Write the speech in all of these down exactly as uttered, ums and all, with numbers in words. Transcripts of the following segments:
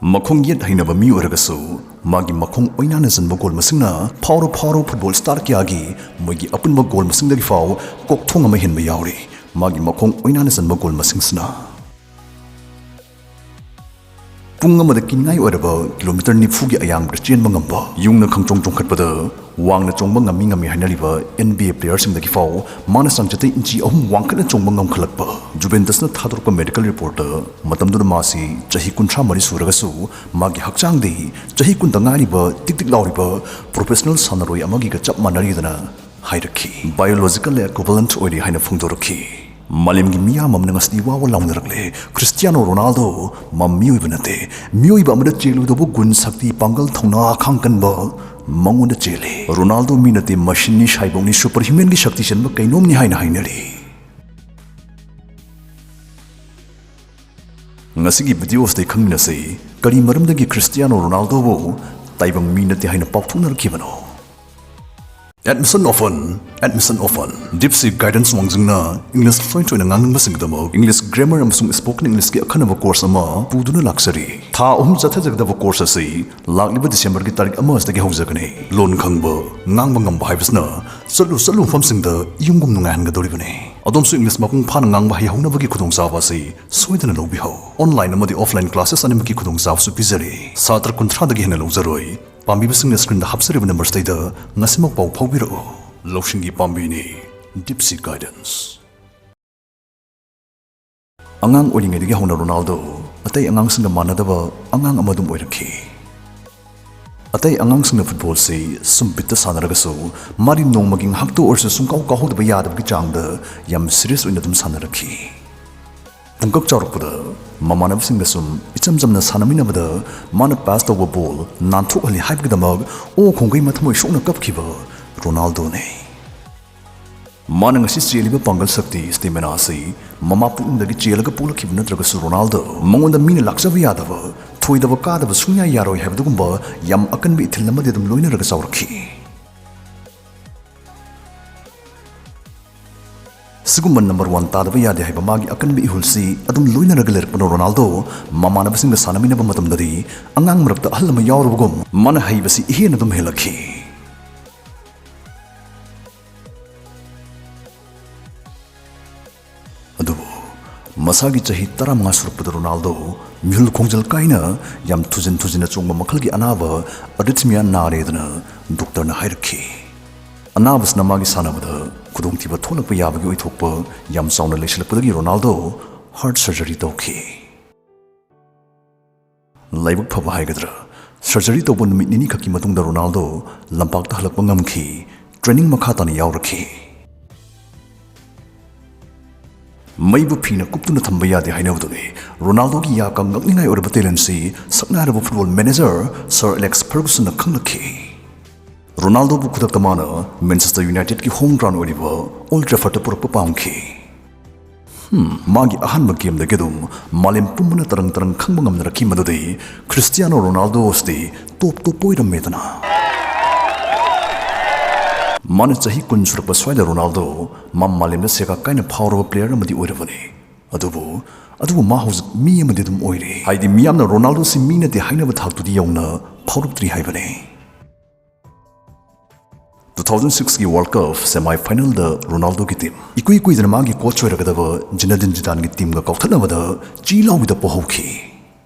ꯃꯈꯣꯡ ꯌꯦꯠ ꯍꯩꯅꯕ ꯃꯤ ꯑꯣꯏꯔꯒꯁꯨ, ꯃꯥꯒꯤ ꯃꯈꯣꯡ ꯑꯣꯏꯅꯥꯅ ꯆꯟꯕ ꯒꯣꯜ ꯃꯁꯤꯡꯅ ꯐꯥꯎꯔ ꯐꯥꯎꯔ ꯐꯨꯠꯕꯣꯜ ꯁ꯭ꯇꯥꯔ ꯀꯌꯥꯒꯤ ꯃꯣꯏꯒꯤ ꯑꯄꯨꯟꯕ ꯒꯣꯜ ꯃꯁꯤꯡꯗꯒꯤ ꯐꯥꯎ ꯀꯣꯛꯊꯣꯡ ꯑꯃ ꯍꯦꯟꯕ ꯌꯥꯎꯔꯤ꯫ ꯃꯥꯒꯤ ꯃꯈꯣꯡ ꯑꯣꯏꯅꯥꯅ ꯆꯟꯕ ꯒꯣꯜ ꯃꯁꯤꯡꯁꯤꯅ ꯄꯨꯡ ꯑꯃꯗ ꯀꯤꯅꯤꯡꯉꯥꯏ ꯑꯣꯏꯔꯕ ꯀꯤꯂꯣꯃꯤꯇꯔ ꯅꯤꯐꯨꯒꯤ ꯑꯌꯥꯡꯕꯗ ꯆꯦꯟꯕ ꯉꯝꯕ, ꯌꯨꯡꯅ ꯈꯪꯆꯣꯡ ꯆꯣꯡꯈꯠꯄꯗ ꯋꯥꯡꯅ ꯆꯣꯡꯕ ꯉꯝꯃꯤ ꯉꯝꯃꯤ ꯍꯥꯏꯅꯔꯤꯕ N B A ꯄ꯭ꯂꯦꯌꯔꯁꯤꯡꯗꯒꯤ ꯐꯥꯎ ꯃꯥꯅ ꯆꯥꯡꯆꯠꯇ ꯏꯟꯆꯤ ꯑꯍꯨꯝ ꯋꯥꯡꯈꯠꯅ ꯆꯣꯡꯕ ꯉꯝꯈꯠꯂꯛꯄ꯫ ꯖꯨꯕꯦꯟꯇꯁꯅ ꯊꯥꯗꯣꯔꯛꯄ ꯃꯦꯗꯤꯀꯦꯜ ꯔꯤꯄꯣꯔꯠꯇ ꯃꯇꯝꯗꯨꯗ ꯃꯥꯁꯤ ꯆꯍꯤ ꯀꯨꯟꯊ꯭ꯔꯥ ꯃꯔꯤ ꯁꯨꯔꯒꯁꯨ ꯃꯥꯒꯤ ꯍꯛꯆꯥꯡꯗꯤ ꯆꯍꯤ ꯀꯨꯟꯗ ꯉꯥꯏꯔꯤꯕ ꯇꯤꯛ ꯇꯤꯛ ꯂꯥꯎꯔꯤꯕ ꯄ꯭ꯔꯣꯐꯦꯁꯅꯦꯜ ꯁꯥꯟꯅꯔꯣꯏ ꯑꯃꯒꯤꯒ ꯆꯞ ꯃꯥꯟꯅꯔꯤꯗꯅ ꯍꯥꯏꯔꯛꯈꯤ꯫ Biologically equivalent ꯑꯣꯏꯔꯤ ꯍꯥꯏꯅ ꯐꯣꯡꯗꯣꯔꯛꯈꯤ꯫ ꯃꯥꯂꯦꯝꯒꯤ ꯃꯤꯌꯥꯝ ꯑꯃꯅ ꯉꯁꯤꯗꯤ ꯋꯥ ꯋꯥ ꯂꯥꯎꯅꯔꯛꯂꯦ, "ꯈ꯭ꯔꯤꯁꯇꯤꯌꯥꯅꯣ ꯔꯣꯅꯥꯜꯗꯣ ꯃ-, ꯃꯤꯑꯣꯏꯕ ꯅꯠꯇꯦ, ꯃꯤꯑꯣꯏꯕ ꯑꯃꯗ ꯆꯦꯜꯂꯨꯗꯕ ꯒꯨꯟ, ꯁꯛꯇꯤ, ꯄꯥꯡꯒꯜ, ꯊꯧꯅꯥ, ꯈꯥꯡ ꯀꯟꯕ ꯃꯉꯣꯟꯗ ꯆꯦꯜꯂꯤ꯫ ꯔꯣꯅꯥꯜꯗꯣ ꯃꯤ ꯅꯠꯇꯦ, ꯃꯁꯤꯟꯅꯤ, ꯁꯥꯏꯕꯣꯛꯅꯤ, ꯁꯨꯄꯔ ꯍ꯭ꯌꯨꯃꯦꯟꯒꯤ ꯁꯛꯇꯤ ꯆꯦꯟꯕ ꯀꯩꯅꯣꯝꯅꯤ" ꯍꯥꯏꯅ ꯍꯥꯏꯅꯔꯤ꯫ ꯉꯁꯤꯒꯤ ꯚꯤꯗꯤꯑꯣ ꯑꯁꯤꯗ ꯈꯪꯃꯤꯟꯅꯁꯤ, ꯀꯔꯤ ꯃꯔꯝꯗꯒꯤ ꯈ꯭ꯔꯤꯁꯇꯤꯌꯥꯅꯣ ꯔꯣꯅꯥꯜꯗꯣꯕꯨ ꯇꯥꯏꯕꯪ ꯃꯤ ꯅꯠꯇꯦ ꯍꯥꯏꯅ ꯄꯥꯎꯊꯣꯛꯅꯔꯛꯈꯤꯕꯅꯣ? Admission open, admission open꯫ ꯗꯤꯞꯁꯤ ꯒꯥꯏꯗꯦꯟꯁ ꯋꯥꯡꯖꯤꯡꯅ ꯏꯪꯂꯤꯁ ꯐ꯭ꯂꯨꯑꯦꯟꯠ ꯑꯣꯏꯅ ꯉꯥꯡꯅꯤꯡꯕꯁꯤꯡꯒꯤꯗꯃꯛ ꯏꯪꯂꯤꯁ ꯒ꯭ꯔꯥꯃꯔ ꯑꯃꯁꯨꯡ ꯁ꯭ꯄꯣꯀꯟ ꯏꯪꯂꯤꯁꯀꯤ ꯑꯈꯟꯅꯕ ꯀꯣꯔꯁ ꯑꯃ ꯄꯨꯗꯨꯅ ꯂꯥꯛꯆꯔꯤ꯫ ꯊꯥ ꯑꯍꯨꯝ ꯆꯠꯊꯖꯒꯗꯕ ꯀꯣꯔꯁ ꯑꯁꯤ ꯂꯥꯛꯂꯤꯕ ꯗꯤꯁꯦꯝꯕꯔꯒꯤ ꯇꯥꯔꯤꯛ ꯑꯃ ꯑꯁꯤꯗꯒꯤ ꯍꯧꯖꯒꯅꯤ꯫ ꯂꯣꯟ ꯈꯪꯕ, ꯉꯥꯡꯕ ꯉꯝꯕ ꯍꯥꯏꯕꯁꯤꯅ ꯆꯠꯂꯨ ꯆꯠꯂꯨ ꯃꯐꯝꯁꯤꯡꯗ ꯌꯨꯝꯒꯨꯝ ꯅꯨꯡꯉꯥꯏꯍꯟꯒꯗꯧꯔꯤꯕꯅꯤ꯫ ꯑꯗꯣꯝꯁꯨ ꯏꯪꯂꯤꯁ ꯃꯄꯨꯡ ꯐꯥꯅ ꯉꯥꯡꯕ ꯍꯩꯍꯧꯅꯕꯒꯤ ꯈꯨꯗꯣꯡꯆꯥꯕ ꯑꯁꯤ ꯁꯣꯏꯗꯅ ꯂꯧꯕꯤꯍꯧ꯫ ꯑꯣꯟꯂꯥꯏꯟ ꯑꯃꯗꯤ ꯑꯣꯐꯂꯥꯏꯟ ꯀ꯭ꯂꯥꯁꯦꯁ ꯑꯅꯤꯃꯛꯀꯤ ꯈꯨꯗꯣꯡꯆꯥꯕꯁꯨ ꯄꯤꯖꯔꯤ꯫ ꯁꯥꯇ꯭ꯔ ꯀꯨꯟꯊ꯭ꯔꯥꯗꯒꯤ ꯍꯦꯟꯅ ꯂꯧꯖꯔꯣꯏ꯫ ꯄꯥꯝꯕꯤꯕꯁꯤꯡꯅ ꯁ꯭ꯀ꯭ꯔꯤꯟꯗ ꯍꯥꯞꯆꯔꯤꯕ ꯅꯝꯕꯔꯁꯤꯗꯩꯗ ꯉꯁꯤꯃꯛ ꯄꯥꯎ ꯐꯥꯎꯕꯤꯔꯛꯎ꯫ ꯂꯧꯁꯤꯡꯒꯤ ꯄꯥꯝꯕꯤꯅꯤ, ꯗꯤꯞꯁꯤ ꯒꯥꯏꯗꯦꯟꯁ꯫ ꯑꯉꯥꯡ ꯑꯣꯏꯔꯤꯉꯩꯗꯒꯤ ꯍꯧꯅ ꯔꯣꯅꯥꯜꯗꯣ ꯑꯇꯩ ꯑꯉꯥꯡꯁꯤꯡꯒ ꯃꯥꯟꯅꯗꯕ ꯑꯉꯥꯡ ꯑꯃ ꯑꯗꯨꯝ ꯑꯣꯏꯔꯛꯈꯤ꯫ ꯑꯇꯩ ꯑꯉꯥꯡꯁꯤꯡꯅ ꯐꯨꯠꯕꯣꯜꯁꯤ ꯁꯨꯝ ꯕꯤꯠꯇ ꯁꯥꯟꯅꯔꯒꯁꯨ, ꯃꯥꯗꯤ ꯅꯣꯡꯃꯒꯤ ꯉꯥꯏꯍꯥꯛꯇ ꯑꯣꯏꯔꯁꯨ ꯁꯨꯡꯀꯥꯎ ꯀꯥꯎꯍꯧꯗꯕ ꯌꯥꯗꯕꯒꯤ ꯆꯥꯡꯗ ꯌꯥꯝ ꯁꯤꯔꯤꯌꯁ ꯑꯣꯏꯅ ꯑꯗꯨꯝ ꯁꯥꯟꯅꯔꯛꯈꯤ꯫ ꯄꯨꯡꯀꯛ ꯆꯥꯎꯔꯛꯄꯗ ꯃꯃꯥꯟꯅꯕꯁꯤꯡꯒ ꯁꯨꯝ ꯏꯆꯝ ꯆꯝꯅ ꯁꯥꯟꯅꯃꯤꯟꯅꯕꯗ ꯃꯥꯅ ꯄꯥꯁ ꯇꯧꯕ ꯕꯣꯜ ꯅꯥꯟꯊꯣꯛꯍꯜꯂꯤ ꯍꯥꯏꯕꯒꯤꯗꯃꯛ ꯑꯣ ꯈꯣꯡꯒꯩ ꯃꯊꯃꯣꯏ ꯁꯣꯛꯅ ꯀꯞꯈꯤꯕ ꯔꯣꯅꯥꯜꯗꯣꯅꯤ꯫ ꯃꯥꯅ ꯉꯁꯤ ꯆꯦꯜꯂꯤꯕ ꯄꯥꯡꯒꯜ ꯁꯛꯇꯤ, ꯁ꯭ꯇꯦꯃꯤꯅꯥ ꯑꯁꯤ ꯃꯃꯥ ꯄꯨꯛꯅꯨꯡꯗꯒꯤ ꯆꯦꯜꯂꯒ ꯄꯣꯛꯂꯛꯈꯤꯕ ꯅꯠꯇ꯭ꯔꯒꯁꯨ ꯔꯣꯅꯥꯜꯗꯣ ꯃꯉꯣꯟꯗ ꯃꯤꯅ ꯂꯥꯛꯆꯕ ꯌꯥꯗꯕ, ꯊꯣꯏꯗꯕ ꯀꯥꯗꯕ ꯁꯨꯡꯌꯥ ꯌꯥꯔꯣꯏ ꯍꯥꯏꯕꯗꯨꯒꯨꯝꯕ ꯌꯥꯝ ꯑꯀꯟꯕ ꯏꯊꯤꯜ ꯑꯃꯗꯤ ꯑꯗꯨꯝ ꯂꯣꯏꯅꯔꯒ ꯆꯥꯎꯔꯛꯈꯤ꯫ ꯁꯤꯒꯨꯝꯕ ꯅꯝꯕꯔ ꯋꯥꯟ ꯇꯥꯗꯕ ꯌꯥꯗꯦ ꯍꯥꯏꯕ ꯃꯥꯒꯤ ꯑꯀꯟꯕ ꯏꯍꯨꯜꯁꯤ ꯑꯗꯨꯝ ꯂꯣꯏꯅꯔꯒ ꯂꯩꯔꯛꯄꯅ ꯔꯣꯅꯥꯜꯗꯣ ꯃꯃꯥꯟꯅꯕꯁꯤꯡꯒ ꯁꯥꯟꯅꯃꯤꯟꯅꯕ ꯃꯇꯝꯗꯗꯤ ꯑꯉꯥꯡ ꯃꯔꯛꯇ ꯑꯍꯜ ꯑꯃ ꯌꯥꯎꯔꯕꯒꯨꯝ ꯃꯥꯅ ꯍꯩꯕꯁꯤ ꯏꯍꯦꯟ ꯑꯗꯨꯝ ꯍꯦꯜꯂꯛꯈꯤ꯫ ꯑꯗꯨꯕꯨ ꯃꯁꯥꯒꯤ ꯆꯍꯤ ꯇꯔꯥꯃꯉꯥ ꯁꯨꯔꯛꯄꯗ ꯔꯣꯅꯥꯜꯗꯣ ꯃꯤꯍꯨꯜ ꯈꯣꯡꯖꯦꯜ ꯀꯥꯏꯅ ꯌꯥꯝ ꯊꯨꯖꯤꯟ ꯊꯨꯖꯤꯟꯅ ꯆꯣꯡꯕ ꯃꯈꯜꯒꯤ ꯑꯅꯥꯕ ꯑꯔꯤꯊꯃꯤꯌꯥ ꯅꯥꯔꯦꯗꯅ ꯗꯣꯛꯇꯔꯅ ꯍꯥꯏꯔꯛꯈꯤ꯫ ꯑꯅꯥꯕꯁꯤꯅ ꯃꯥꯒꯤ ꯁꯥꯟꯅꯕꯗ ꯈꯨꯗꯣꯡꯊꯤꯕ ꯊꯣꯛꯂꯛꯄ ꯌꯥꯕꯒꯤ ꯑꯣꯏꯊꯣꯛꯄ ꯌꯥꯝ ꯆꯥꯎꯅ ꯂꯩꯁꯤꯜꯂꯛꯄꯗꯒꯤ ꯔꯣꯅꯥꯜꯗꯣ ꯍꯥꯔꯠ ꯁꯔꯖꯔꯤ ꯇꯧꯈꯤ꯫ ꯂꯥꯏꯕꯛ ꯐꯕ ꯍꯥꯏꯒꯗ꯭ꯔꯥ, ꯁꯔꯖꯔꯤ ꯇꯧꯕ ꯅꯨꯃꯤꯠ ꯅꯤꯅꯤ ꯈꯛꯀꯤ ꯃꯇꯨꯡꯗ ꯔꯣꯅꯥꯜꯗꯣ ꯂꯝꯄꯥꯛꯇ ꯍꯜꯂꯛꯄ ꯉꯝꯈꯤ, ꯇ꯭ꯔꯦꯅꯤꯡ ꯃꯈꯥ ꯇꯥꯅ ꯌꯥꯎꯔꯛꯈꯤ꯫ ꯃꯩꯕꯨ ꯐꯤꯅ ꯀꯨꯞꯇꯨꯅ ꯊꯝꯕ ꯌꯥꯗꯦ ꯍꯥꯏꯅꯕꯗꯨꯅꯤ ꯔꯣꯅꯥꯜꯗꯣꯒꯤ ꯌꯥꯀꯥ ꯉꯛꯅꯤꯡꯉꯥꯏ ꯑꯣꯏꯔꯕ ꯇꯦꯂꯦꯟꯁꯤ ꯁꯛꯅꯥꯏꯔꯕ ꯐꯨꯠꯕꯣꯜ ꯃꯦꯅꯦꯖꯔ ꯁꯔ ꯑꯦꯂꯦꯛꯁ ꯐꯔꯒꯨꯁꯟꯅ ꯈꯪꯂꯛꯈꯤ꯫ ꯔꯣꯅꯥꯜꯗꯣꯕꯨ ꯈꯨꯗꯛꯇ ꯃꯥꯅ ꯃꯦꯟꯆꯦꯁꯇꯔ ꯌꯨꯅꯥꯏꯇꯦꯗꯀꯤ ꯍꯣꯝ ꯒ꯭ꯔꯥꯎꯟ ꯑꯣꯏꯔꯤꯕ ꯑꯣꯜ ꯇ꯭ꯔꯦꯐꯔꯗꯇ ꯄꯨꯔꯛꯄ ꯄꯥꯝꯈꯤ꯫ ꯍꯝ, ꯃꯥꯒꯤ ꯑꯍꯥꯟꯕ ꯒꯦꯝꯗꯒꯤ ꯑꯗꯨꯝ ꯃꯥꯂꯦꯝ ꯄꯨꯝꯕꯅ ꯇꯔꯪ ꯇꯔꯪ ꯈꯪꯕ ꯉꯝꯅꯔꯛꯈꯤ ꯃꯗꯨꯗꯤ ꯈ꯭ꯔꯤꯁꯇꯤꯌꯥꯅꯣ ꯔꯣꯅꯥꯜꯗꯣ ꯑꯁꯤꯗꯤ ꯇꯣꯞ ꯇꯣꯞꯄ ꯑꯣꯏꯔꯝꯃꯦꯗꯅ꯫ ꯃꯥꯅ ꯆꯍꯤ ꯀꯨꯟ ꯁꯨꯔꯛꯄ ꯁ꯭ꯋꯥꯏꯗ ꯔꯣꯅꯥꯜꯗꯣ ꯃꯥ ꯃꯥꯂꯦꯝꯗ ꯁꯦꯒꯥ ꯀꯥꯏꯅ ꯐꯥꯎꯔꯕ ꯄ꯭ꯂꯦꯌꯔ ꯑꯃꯗꯤ ꯑꯣꯏꯔꯕꯅꯤ꯫ ꯑꯗꯨꯕꯨ ꯑꯗꯨꯕꯨ ꯃꯥ ꯍꯧꯖꯤꯛ ꯃꯤ ꯑꯃꯗꯤ ꯑꯗꯨꯝ ꯑꯣꯏꯔꯤ꯫ ꯍꯥꯏꯗꯤ ꯃꯤꯌꯥꯝꯅ ꯔꯣꯅꯥꯜꯗꯣꯁꯤ ꯃꯤ ꯅꯠꯇꯦ ꯍꯥꯏꯅꯕ ꯊꯥꯛꯇꯨꯗꯤ ꯌꯧꯅ ꯐꯥꯎꯔꯛꯇ꯭ꯔꯤ ꯍꯥꯏꯕꯅꯤ꯫ ꯇꯨ ꯊꯥꯎꯖꯟ ꯁꯤꯛꯁꯀꯤ ꯋꯥꯔꯜ ꯀꯞ ꯁꯦꯃꯤ ꯐꯥꯏꯅꯦꯜꯗ ꯔꯣꯅꯥꯜꯗꯣꯒꯤ ꯇꯤꯝ ꯏꯀꯨꯏ ꯀꯨꯏꯗꯅ ꯃꯥꯒꯤ ꯀꯣꯆ ꯑꯣꯏꯔꯒꯗꯕ ꯖꯤꯅꯦꯗꯤꯟ ꯖꯤꯗꯥꯟꯒꯤ ꯇꯤꯝꯒ ꯀꯥꯎꯊꯠꯅꯕꯗ ꯆꯤ ꯂꯥꯎꯕꯤꯗ ꯄꯣꯍꯧꯈꯤ꯫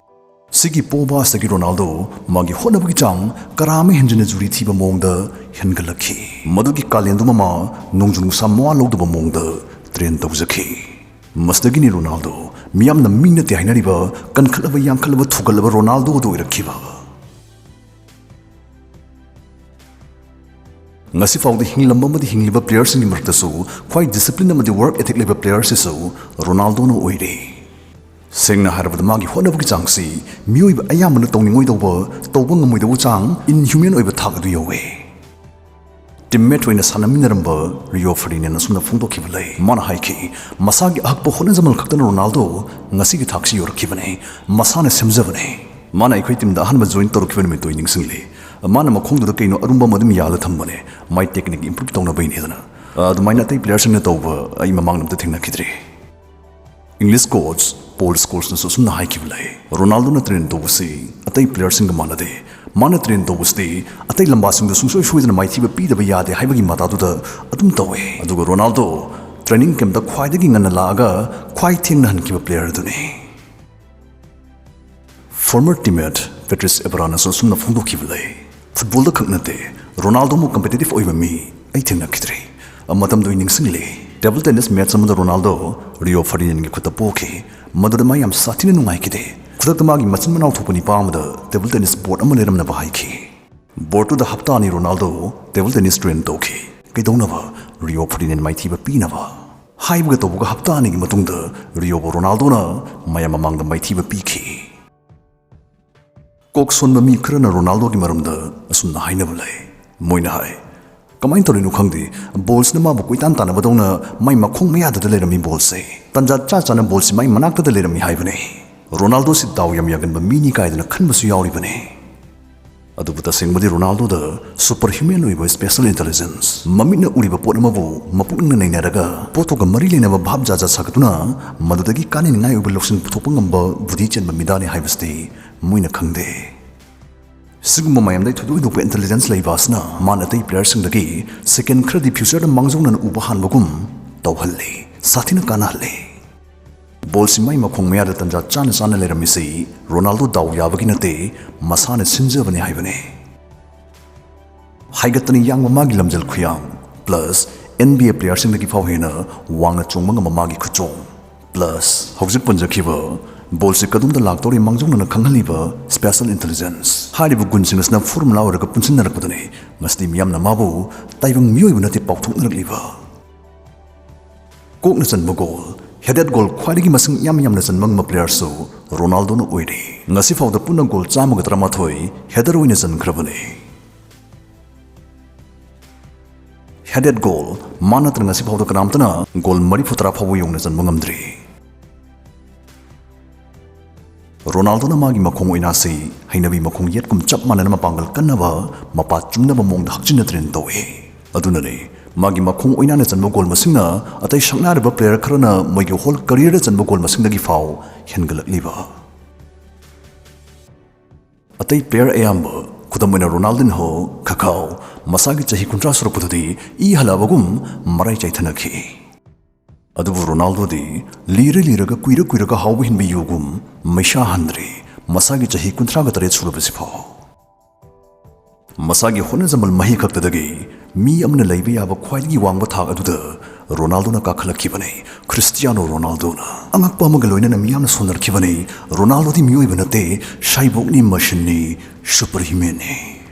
ꯁꯤꯒꯤ ꯄꯣꯕ ꯑꯁꯤꯗꯒꯤ ꯔꯣꯅꯥꯜꯗꯣ ꯃꯥꯒꯤ ꯍꯣꯠꯅꯕꯒꯤ ꯆꯥꯡ ꯀꯔꯥ ꯑꯃ ꯍꯦꯟꯖꯤꯟꯅ ꯖꯨꯔꯤ ꯊꯤꯕ ꯃꯑꯣꯡꯗ ꯍꯦꯟꯒꯠꯂꯛꯈꯤ꯫ ꯃꯗꯨꯒꯤ ꯀꯥꯂꯦꯟꯗꯨꯃ ꯃꯥ ꯅꯣꯡꯖꯨ ꯅꯨꯡꯁꯥ ꯃꯋꯥ ꯂꯧꯗꯕ ꯃꯑꯣꯡꯗ ꯇ꯭ꯔꯦꯟ ꯇꯧꯖꯈꯤ꯫ ꯃꯁꯤꯗꯒꯤꯅꯤ ꯔꯣꯅꯥꯜꯗꯣ ꯃꯤꯌꯥꯝꯅ ꯃꯤ ꯅꯠꯇꯦ ꯍꯥꯏꯅꯔꯤꯕ ꯀꯟꯈꯠꯂꯕ ꯌꯥꯡꯈꯠꯂꯕ ꯊꯨꯒꯠꯂꯕ ꯔꯣꯅꯥꯜꯗꯣ ꯑꯗꯨ ꯑꯣꯏꯔꯛꯈꯤꯕ꯫ ꯉꯁꯤ ꯐꯥꯎꯗ ꯍꯤꯡꯂꯝꯕ ꯑꯃꯗꯤ ꯍꯤꯡꯂꯤꯕ ꯄ꯭ꯂꯦꯌꯔꯁꯤꯡꯒꯤ ꯃꯔꯛꯇꯁꯨ ꯈ꯭ꯋꯥꯏ ꯗꯤꯁꯤꯄ꯭ꯂꯤꯟ ꯑꯃꯗꯤ ꯋꯥꯔꯛ ꯑꯦꯊꯤꯛ ꯂꯩꯕ ꯄ꯭ꯂꯦꯌꯔꯁꯤꯁꯨ ꯔꯣꯅꯥꯜꯗꯣꯅ ꯑꯣꯏꯔꯤ꯫ ꯁꯦꯡꯅ ꯍꯥꯏꯔꯕꯗ ꯃꯥꯒꯤ ꯍꯣꯠꯅꯕꯒꯤ ꯆꯥꯡꯁꯤ ꯃꯤꯑꯣꯏꯕ ꯑꯌꯥꯝꯕꯅ ꯇꯧꯅꯤꯡꯉꯣꯏꯗꯧꯕ, ꯇꯧꯕ ꯉꯝꯃꯣꯏꯗꯧꯕ ꯆꯥꯡ, ꯏꯟꯍ꯭ꯌꯨꯃꯦꯟ ꯑꯣꯏꯕ ꯊꯥꯛ ꯑꯗꯨ ꯌꯧꯋꯦ꯫ ꯇꯤꯝꯃꯦꯠ ꯑꯣꯏꯅ ꯁꯥꯟꯅꯃꯤꯟꯅꯔꯝꯕ ꯔꯤꯑꯣ ꯐꯔꯗꯤꯅꯦꯟ ꯑꯁꯨꯝꯅ ꯐꯣꯡꯗꯣꯛꯈꯤꯕ ꯂꯩ꯫ ꯃꯥꯅ ꯍꯥꯏꯈꯤ, "ꯃꯁꯥꯒꯤ ꯑꯍꯛꯄ ꯍꯣꯠꯅꯖꯃꯜ ꯈꯛꯇꯅ ꯔꯣꯅꯥꯜꯗꯣ ꯉꯁꯤꯒꯤ ꯊꯥꯛꯁꯤ ꯌꯧꯔꯛꯈꯤꯕꯅꯤ꯫ ꯃꯁꯥꯅ ꯁꯦꯝꯖꯕꯅꯤ꯫" ꯃꯥꯅ ꯑꯩꯈꯣꯏ ꯇꯤꯝꯗ ꯑꯍꯥꯟꯕ ꯖꯣꯏꯟ ꯇꯧꯔꯛꯈꯤꯕ ꯅꯨꯃꯤꯠꯇꯨ ꯑꯩ ꯅꯤꯡꯁꯤꯡꯂꯤ꯫ ꯃꯥꯅ ꯃꯈꯣꯡꯗꯨꯗ ꯀꯩꯅꯣ ꯑꯔꯨꯝꯕ ꯑꯃ ꯑꯗꯨꯝ ꯌꯥꯜꯂ ꯊꯝꯕꯅꯦ, ꯃꯥꯏ ꯇꯦꯛꯅꯤꯛ ꯏꯝꯄ꯭ꯔꯨꯞ ꯇꯧꯅꯕꯩꯅꯦꯗꯅ꯫ ꯑꯗꯨꯃꯥꯏꯅ ꯑꯇꯩ ꯄ꯭ꯂꯦꯌꯔꯁꯤꯡꯅ ꯇꯧꯕ ꯑꯩ ꯃꯃꯥꯡꯗ ꯑꯝꯇ ꯊꯦꯡꯅꯈꯤꯗ꯭ꯔꯤ꯫ ꯏꯪꯂꯤꯁ ꯀꯣꯆ ꯄꯣꯜ ꯁ꯭ꯀꯣꯜꯁꯅꯁꯨ ꯑꯁꯨꯝꯅ ꯍꯥꯏꯈꯤꯕ ꯂꯩ, "ꯔꯣꯅꯥꯜꯗꯣꯅ ꯇ꯭ꯔꯦꯟ ꯇꯧꯕꯁꯤ ꯑꯇꯩ ꯄ꯭ꯂꯦꯌꯔꯁꯤꯡꯒ ꯃꯥꯟꯅꯗꯦ꯫ ꯃꯥꯅ ꯇ꯭ꯔꯦꯟ ꯇꯧꯕꯁꯤꯗꯤ ꯑꯇꯩ ꯂꯝꯕꯥꯁꯤꯡꯗ ꯁꯨꯡꯁꯣꯏ ꯁꯣꯏꯗꯅ ꯃꯥꯏꯊꯤꯕ ꯄꯤꯗꯕ ꯌꯥꯗꯦ ꯍꯥꯏꯕꯒꯤ ꯃꯇꯥꯗꯨꯗ ꯑꯗꯨꯝ ꯇꯧꯋꯦ꯫ ꯑꯗꯨꯒ ꯔꯣꯅꯥꯜꯗꯣ ꯇ꯭ꯔꯦꯅꯤꯡ ꯀꯦꯝꯞꯇ ꯈ꯭ꯋꯥꯏꯗꯒꯤ ꯉꯟꯅ ꯂꯥꯛꯑꯒ ꯈ꯭ꯋꯥꯏ ꯊꯦꯡꯅ ꯍꯟꯈꯤꯕ ꯄ꯭ꯂꯦꯌꯔ ꯑꯗꯨꯅꯤ"꯫ ꯐꯣꯔꯃꯔ ꯇꯤꯝꯃꯦꯠ ꯄꯦꯇ꯭ꯔꯤꯁ ꯑꯦꯕ꯭ꯔꯥꯅꯁꯨ ꯑꯁꯨꯝꯅ ꯐꯣꯡꯗꯣꯛꯈꯤꯕ ꯂꯩ, "ꯐꯨꯠꯕꯣꯜꯗ ꯈꯛ ꯅꯠꯇꯦ, ꯔꯣꯅꯥꯜꯗꯣꯃꯨꯛ ꯀꯝꯄꯤꯇꯤꯇꯤꯚ ꯑꯣꯏꯕ ꯃꯤ ꯑꯩ ꯊꯦꯡꯅꯈꯤꯗ꯭ꯔꯤ꯫ ꯃꯇꯝꯗꯨ ꯑꯩ ꯅꯤꯡꯁꯤꯡꯂꯤ꯫ ꯇꯦꯕꯜ ꯇꯦꯅꯤꯁ ꯃꯦꯠꯆ ꯑꯃꯗ ꯔꯣꯅꯥꯜꯗꯣ ꯔꯤꯑꯣ ꯐꯔꯗꯤꯅꯦꯟꯒꯤ ꯈꯨꯠꯇ ꯄꯣꯈꯤ꯫ ꯃꯗꯨꯗ ꯃꯥ ꯌꯥꯝ ꯁꯥꯊꯤꯅ ꯅꯨꯡꯉꯥꯏꯈꯤꯗꯦ꯫ ꯈꯨꯗꯛꯇ ꯃꯥꯒꯤ ꯃꯆꯤꯟ ꯃꯅꯥꯎ ꯊꯣꯛꯄ ꯅꯤꯄꯥ ꯑꯃꯗ ꯇꯦꯕꯜ ꯇꯦꯅꯤꯁ ꯕꯣꯔꯗ ꯑꯃ ꯂꯩꯔꯝꯅꯕ ꯍꯥꯏꯈꯤ꯫ ꯕꯣꯔꯗꯇꯨꯗ ꯍꯞꯇꯥ ꯑꯅꯤ ꯔꯣꯅꯥꯜꯗꯣ ꯇꯦꯕꯜ ꯇꯦꯅꯤꯁ ꯇ꯭ꯔꯦꯟ ꯇꯧꯈꯤ꯫ ꯀꯩꯗꯧꯅꯕ? ꯔꯤꯑꯣ ꯐꯔꯗꯤꯅꯦꯟ ꯃꯥꯏꯊꯤꯕ ꯄꯤꯅꯕ"꯫ ꯍꯥꯏꯕꯒ ꯇꯧꯕꯒ ꯍꯞꯇꯥ ꯑꯅꯤꯒꯤ ꯃꯇꯨꯡꯗ ꯔꯤꯑꯣꯕꯨ ꯔꯣꯅꯥꯜꯗꯣꯅ ꯃꯌꯥꯝ ꯃꯃꯥꯡꯗ ꯃꯥꯏꯊꯤꯕ ꯄꯤꯈꯤ꯫ ꯀꯣꯛ ꯁꯣꯟꯕ ꯃꯤ ꯈꯔꯅ ꯔꯣꯅꯥꯜꯗꯣꯒꯤ ꯃꯔꯝꯗ ꯑꯁꯨꯝꯅ ꯍꯥꯏꯅꯕ ꯂꯩ꯫ ꯃꯣꯏꯅ ꯍꯥꯏ, "ꯀꯃꯥꯏꯅ ꯇꯧꯔꯤꯅꯣ ꯈꯪꯗꯦ, ꯕꯣꯜꯁꯤꯅ ꯃꯥꯕꯨ ꯀꯣꯏꯇꯥꯟ ꯇꯥꯟꯅꯕꯗꯧꯅ ꯃꯥꯏ ꯃꯈꯣꯡ ꯃꯌꯥꯗꯨꯗ ꯂꯩꯔꯝꯃꯤ ꯕꯣꯜꯁꯦ꯫ ꯇꯟꯖꯥ ꯆꯥ ꯆꯥꯅ ꯕꯣꯜꯁꯤ ꯃꯥꯏ ꯃꯅꯥꯛꯇꯗ ꯂꯩꯔꯝꯃꯤ ꯍꯥꯏꯕꯅꯦ꯫ ꯔꯣꯅꯥꯜꯗꯣꯁꯤ ꯗꯥꯎ ꯌꯥꯝ ꯌꯥꯒꯟꯕ ꯃꯤꯅꯤ" ꯀꯥꯏꯗꯅ ꯈꯟꯕꯁꯨ ꯌꯥꯎꯔꯤꯕꯅꯦ꯫ ꯑꯗꯨꯕꯨ ꯇꯁꯦꯡꯕꯗꯤ ꯔꯣꯅꯥꯜꯗꯣꯗ ꯁꯨꯄꯔ ꯍ꯭ꯌꯨꯃꯦꯟ ꯑꯣꯏꯕ ꯁ꯭ꯄꯦꯁꯦꯜ ꯏꯟꯇꯦꯂꯤꯖꯦꯟꯁ, ꯃꯃꯤꯠꯅ ꯎꯔꯤꯕ ꯄꯣꯠ ꯑꯃꯕꯨ ꯃꯄꯨꯛꯅꯤꯡꯅ ꯅꯩꯅꯔꯒ ꯄꯣꯠꯇꯨꯒ ꯃꯔꯤ ꯂꯩꯅꯕ ꯚꯥꯞ ꯖꯥꯠ ꯖꯥꯠ ꯁꯥꯒꯠꯇꯨꯅ ꯃꯗꯨꯗꯒꯤ ꯀꯥꯟꯅꯅꯤꯡꯉꯥꯏ ꯑꯣꯏꯕ ꯂꯧꯁꯤꯡ ꯄꯨꯊꯣꯛꯄ ꯉꯝꯕ ꯕꯨꯙꯤ ꯆꯦꯟꯕ ꯃꯤꯗꯥꯅꯤ ꯍꯥꯏꯕꯁꯤꯗꯤ ꯃꯣꯏꯅ ꯈꯪꯗꯦ꯫ ꯁꯤꯒꯨꯝꯕ ꯃꯌꯥꯝꯗꯒꯤ ꯊꯣꯏꯗꯣꯛ ꯍꯦꯟꯗꯣꯛꯄ ꯏꯟꯇꯦꯂꯤꯖꯦꯟꯁ ꯂꯩꯕ ꯑꯁꯤꯅ ꯃꯥꯅ ꯑꯇꯩ ꯄ꯭ꯂꯦꯌꯔꯁꯤꯡꯗꯒꯤ ꯁꯦꯀꯦꯟ ꯈꯔꯗꯤ ꯐ꯭ꯌꯨꯆꯔꯗ ꯃꯥꯡꯖꯧꯅꯅ ꯎꯕ ꯍꯥꯟꯕꯒꯨꯝ ꯇꯧꯍꯜꯂꯤ, ꯁꯥꯊꯤꯅ ꯀꯥꯟꯅꯍꯜꯂꯤ꯫ ꯕꯣꯜꯁꯤ ꯃꯥꯏ ꯃꯈꯣꯡ ꯃꯌꯥꯗ ꯇꯟꯖꯥ ꯆꯥꯅ ꯆꯥꯅ ꯂꯩꯔꯝꯃꯤꯁꯤ ꯔꯣꯅꯥꯜꯗꯣ ꯗꯥꯎ ꯌꯥꯕꯒꯤ ꯅꯠꯇꯦ, ꯃꯁꯥꯅ ꯁꯤꯟꯖꯕꯅꯤ ꯍꯥꯏꯕꯅꯤ꯫ ꯍꯥꯏꯒꯠꯇꯅ ꯌꯥꯡꯕ ꯃꯥꯒꯤ ꯂꯝꯖꯦꯜ ꯈꯨꯌꯥꯡ, ꯄ꯭ꯂꯁ ꯑꯦꯟ ꯕꯤ ꯑꯦ ꯄ꯭ꯂꯦꯌꯔꯁꯤꯡꯗꯒꯤ ꯐꯥꯎ ꯍꯦꯟꯅ ꯋꯥꯡꯅ ꯆꯣꯡꯕ ꯉꯝꯕ ꯃꯥꯒꯤ ꯈꯨꯆꯣꯡ, ꯄ꯭ꯂꯁ ꯍꯧꯖꯤꯛ ꯄꯟꯖꯈꯤꯕ ꯕꯣꯜꯁꯤ ꯀꯗꯣꯝꯗ ꯂꯥꯛꯇꯧꯔꯤ ꯃꯥꯡꯖꯧꯅꯅ ꯈꯪꯍꯜꯂꯤꯕ ꯁ꯭ꯄꯦꯁꯦꯜ ꯏꯟꯇꯦꯂꯤꯖꯦꯟꯁ꯫ ꯍꯥꯏꯔꯤꯕ ꯒꯨꯟꯁꯤꯡ ꯑꯁꯤꯅ ꯐꯣꯔꯃꯨꯂꯥ ꯑꯣꯏꯔꯒ ꯄꯨꯟꯁꯤꯟꯅꯔꯛꯄꯗꯨꯅꯤ ꯉꯁꯤꯗꯤ ꯃꯤꯌꯥꯝꯅ ꯃꯥꯕꯨ ꯇꯥꯏꯕꯪ ꯃꯤꯑꯣꯏꯕ ꯅꯠꯇꯦ ꯄꯥꯎꯊꯣꯛꯅꯔꯛꯂꯤꯕ꯫ ꯀꯣꯛꯅ ꯆꯟꯕ ꯒꯣꯜ, ꯍꯦꯗꯦꯠ ꯒꯣꯜ ꯈ꯭ꯋꯥꯏꯗꯒꯤ ꯃꯁꯤꯡ ꯌꯥꯝ ꯌꯥꯝꯅ ꯆꯟꯕ ꯉꯝꯕ ꯄ꯭ꯂꯦꯌꯔꯁꯨ ꯔꯣꯅꯥꯜꯗꯣꯅ ꯑꯣꯏꯔꯤ꯫ ꯉꯁꯤ ꯐꯥꯎꯗ ꯄꯨꯟꯅ ꯒꯣꯜ ꯆꯥꯝꯃꯒ ꯇꯔꯥꯃꯥꯊꯣꯏ ꯍꯦꯗꯔ ꯑꯣꯏꯅ ꯆꯟꯈ꯭ꯔꯕꯅꯤ꯫ ꯍꯦꯗꯦꯠ ꯒꯣꯜ ꯃꯥ ꯅꯠꯇꯅ ꯉꯁꯤ ꯐꯥꯎꯗ ꯀꯅꯥꯝꯇꯅ ꯒꯣꯜ ꯃꯔꯤꯐꯨ ꯇꯔꯥ ꯐꯥꯎꯕ ꯌꯧꯅ ꯆꯟꯕ ꯉꯝꯗ꯭ꯔꯤ꯫ ꯔꯣꯅꯥꯜꯗꯣꯅ ꯃꯥꯒꯤ ꯃꯈꯣꯡ ꯑꯣꯏꯅꯥꯁꯤ ꯍꯩꯅꯕꯤ ꯃꯈꯣꯡ ꯌꯦꯠꯀꯨꯝ ꯆꯞ ꯃꯥꯟꯅꯅ ꯃꯄꯥꯡꯒꯜ ꯀꯟꯅꯕ, ꯃꯄꯥ ꯆꯨꯝꯅꯕ ꯃꯑꯣꯡꯗ ꯍꯛꯆꯤꯟꯅ ꯇ꯭ꯔꯦꯟ ꯇꯧꯏ꯫ ꯑꯗꯨꯅꯅꯤ ꯃꯥꯒꯤ ꯃꯈꯣꯡ ꯑꯣꯏꯅꯥꯅ ꯆꯟꯕ ꯒꯣꯜ ꯃꯁꯤꯡꯅ ꯑꯇꯩ ꯁꯛꯅꯥꯏꯔꯕ ꯄ꯭ꯂꯦꯌꯔ ꯈꯔꯅ ꯃꯣꯏꯒꯤ ꯍꯣꯜ ꯀꯔꯤꯌꯔꯗ ꯆꯟꯕ ꯒꯣꯜ ꯃꯁꯤꯡꯗꯒꯤ ꯐꯥꯎ ꯍꯦꯟꯒꯠꯂꯛꯂꯤꯕ꯫ ꯑꯇꯩ ꯄ꯭ꯂꯦꯌꯔ ꯑꯌꯥꯝꯕ, ꯈꯨꯗꯝ ꯑꯣꯏꯅ ꯔꯣꯅꯥꯜꯗꯤꯟꯍꯣ, ꯈꯈꯥꯎ, ꯃꯁꯥꯒꯤ ꯆꯍꯤ ꯀꯨꯟꯊ꯭ꯔꯥ ꯁꯨꯔꯛꯄꯗꯗꯤ ꯏ ꯍꯜꯂꯛꯑꯕꯒꯨꯝ ꯃꯔꯥꯏ ꯆꯥꯏꯊꯅꯈꯤ꯫ ꯑꯗꯨꯕꯨ ꯔꯣꯅꯥꯜꯗꯣꯗꯤ ꯂꯤꯔ ꯂꯤꯔꯒ, ꯀꯨꯏꯔ ꯀꯨꯏꯔꯒ ꯍꯥꯎꯕ ꯍꯤꯟꯕ ꯌꯨꯒꯨꯝ ꯃꯩꯁꯥ ꯍꯟꯗ꯭ꯔꯤ, ꯃꯁꯥꯒꯤ ꯆꯍꯤ ꯀꯨꯟꯊ꯭ꯔꯥꯒ ꯇꯔꯦꯠ ꯁꯨꯔꯕꯁꯤꯐꯥꯎ꯫ ꯃꯁꯥꯒꯤ ꯍꯣꯠꯅꯖꯃꯜ ꯃꯍꯩ ꯈꯛꯇꯗꯒꯤ ꯃꯤ ꯑꯃꯅ ꯂꯩꯕ ꯌꯥꯕ ꯈ꯭ꯋꯥꯏꯗꯒꯤ ꯋꯥꯡꯕ ꯊꯥꯛ ꯑꯗꯨꯗ ꯔꯣꯅꯥꯜꯗꯣꯅ ꯀꯥꯈꯠꯂꯛꯈꯤꯕꯅꯤ꯫ ꯈ꯭ꯔꯤꯁꯇꯤꯌꯥꯅꯣ ꯔꯣꯅꯥꯜꯗꯣꯅ ꯑꯉꯛꯄ ꯑꯃꯒ ꯂꯣꯏꯅꯅ ꯃꯤꯌꯥꯝꯅ ꯁꯣꯟꯅꯔꯛꯈꯤꯕꯅꯤ꯫ ꯔꯣꯅꯥꯜꯗꯣꯗꯤ ꯃꯤꯑꯣꯏꯕ ꯅꯠꯇꯦ, ꯁꯥꯏꯕꯣꯛꯅꯤ, ꯃꯁꯤꯟꯅꯤ, ꯁꯨꯄꯔ ꯍ꯭ꯌꯨꯃꯦꯟꯅꯤ꯫